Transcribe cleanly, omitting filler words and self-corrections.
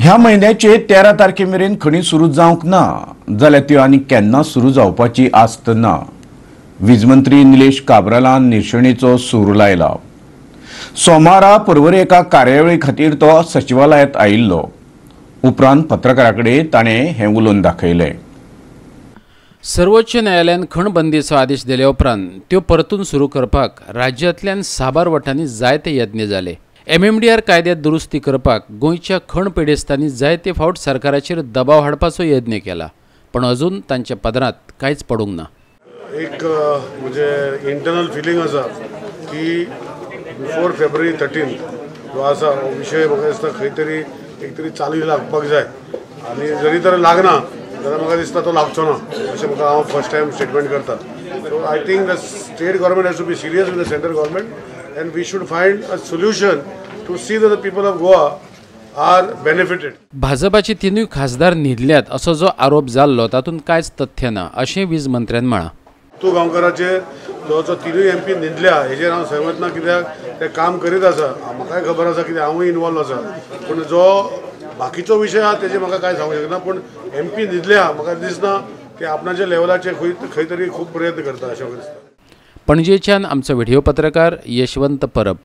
ह्या म्हयन्याचे 13 तारखे मेरेन खणी सुरू जावंक ना जाल्यार त्यो आनी केन्ना सुरू जावपाची आस्त ना. वीज मंत्री निलेश काब्रालान निर्शेणेचो सूर लायला. सोमारा पर्वरी एका कार्यावळी खातीर तो सचिवालयांत आयिल्लो. उपरांत पत्रकारां कडेन ताणें हें उलोवन दाखयलें. सर्वोच्च न्यायालयान खण बंदीचो आदेश दिले उपरांत त्यो परतून सुरू करपाक राज्यांतल्यान साबार वटांनी जायते यत्न जाले. एमएमडीआर कायद्यात दुरुस्ती करपाक गोंयच्या खण पिडेस्तांनी जायते फावट सरकाराचेर दबाव हाडपाचो यत्न केला, पण अजून तांच्या पदरांत कांयच पडूंक ना. एक म्हणजे इंटरनल फिलिंग आसा की बिफोर फेब्रुवारी 13 जो आसा हो विशय म्हाका दिसता खंय तरी एक तरी चालू लागपाक जाय आनी जरी तर लागना जाल्यार म्हाका दिसता तो लागचो ना अशें म्हाका हांव फर्स्ट टायम स्टेटमेंट करता. So I think the state government has to be serious with the central government and we should find a solution to see that the people of Goa are benefited. भाजपाचे तिनूय खासदार न्हिदल्यात असो जो आरोप जाल्लो तातूंत कांयच तथ्य ना अशें वीज मंत्र्यान म्हळां. तूं गांवकाराचेर जो जो तिनूय एमपी न्हिदल्या हेजेर हांव सहमत ना, कित्याक ते काम करीत आसा, म्हाकाय खबर आसा कित्याक हांवूय इनवॉल्व आसा. पूण जो बाकीचो विशय आसा तेजेर म्हाका कांय सांगूंक शकना, पूण एमपी न्हिदल्या म्हाका दिसना ते आपणाच्या लेवलाचेर खंय तरी खूब प्रयत्न करता अशें म्हाका दिसता. पणजेच्यान आमचो व्हिडियो पत्रकार यशवंत परब.